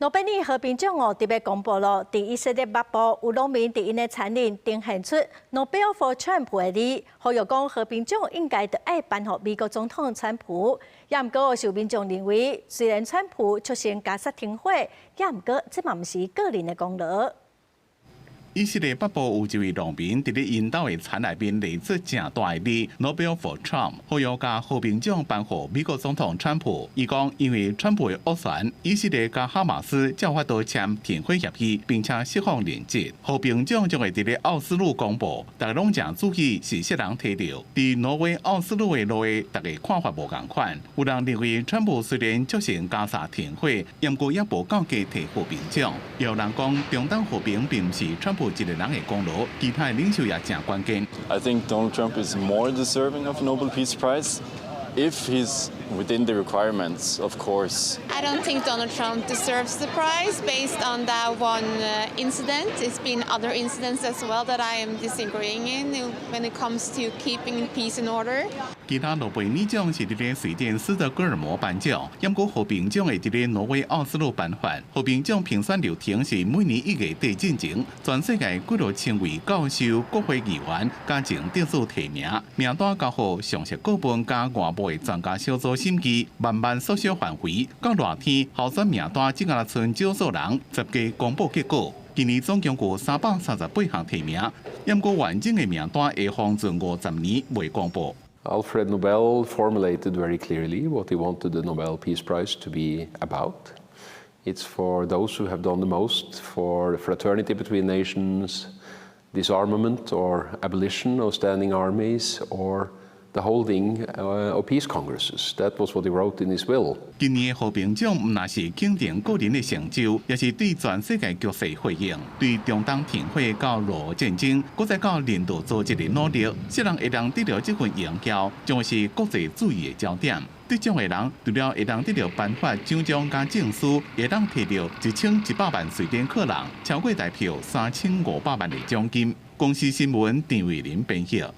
諾貝爾和平獎哦，特別公布了，佇以色列北部有農民佇𪜶的田裡呈現出 Nobel for Trump 的字，呼籲講和平獎應該著愛頒予美國總統川普。也毋過受民眾認為，雖然川普促成加薩停火，也毋過這嘛毋是個人的功勞。以色列北部有一位農民佇咧𪜶兜的田內面列出誠大的字，Nobel for Trump，呼籲共和平獎頒予美國總統川普。伊講，因為川普的斡旋，以色列佮哈馬斯才有法度簽停火協議，並且釋放人質。和平獎將會佇咧奧斯陸公布，大家攏誠注意是啥人提著。佇挪威奧斯陸的路的，大家看法無仝款。有人認為川普雖然促成加薩停火，毋過也無夠格提和平獎。有人講，中東和平並毋是川普一個人的功勞，其他的領袖也誠關鍵。 I think Donald Trump is more deserving of Nobel Peace Prize if he's within the requirements, of course. I don't think Donald Trump deserves the prize based on that one incident. It's been other incidents as well that I am disagreeing in when it comes to keeping peace and order. 其他諾貝爾獎是佇咧瑞典斯德哥爾摩頒獎，毋過和平獎會佇咧挪威奧斯陸頒發。和平獎評選流程是每年1月底進行，全世界幾落千位教授、國會議員佮前得主提名，名單交予上述顧問佮外部的專家小組審議，慢慢縮小範圍。到熱天候選名單只敢若賰少數人，10月公布結果。今年總共有338項提名，毋過完整的名單會封存50年未公布。 Alfred Nobel formulated very clearly what he wanted the Nobel Peace Prize to be about. It's for those who have done the most for fraternity between nations, disarmament or abolition of standing armies, or the holding of peace congresses. That was what he wrote in his will. 今年的和平獎毋但是肯定個人的成就，也是對全世界局勢回應，對中東停火到俄烏戰爭，閣再到人道組織的努力，啥人會當得著這份榮耀，將會是國際注意的焦點。得獎的人除了會當得著頒發獎章佮證書，會當提著1100萬瑞典克朗，超過台票3500萬的獎金。公視新聞陳慧琳編譯。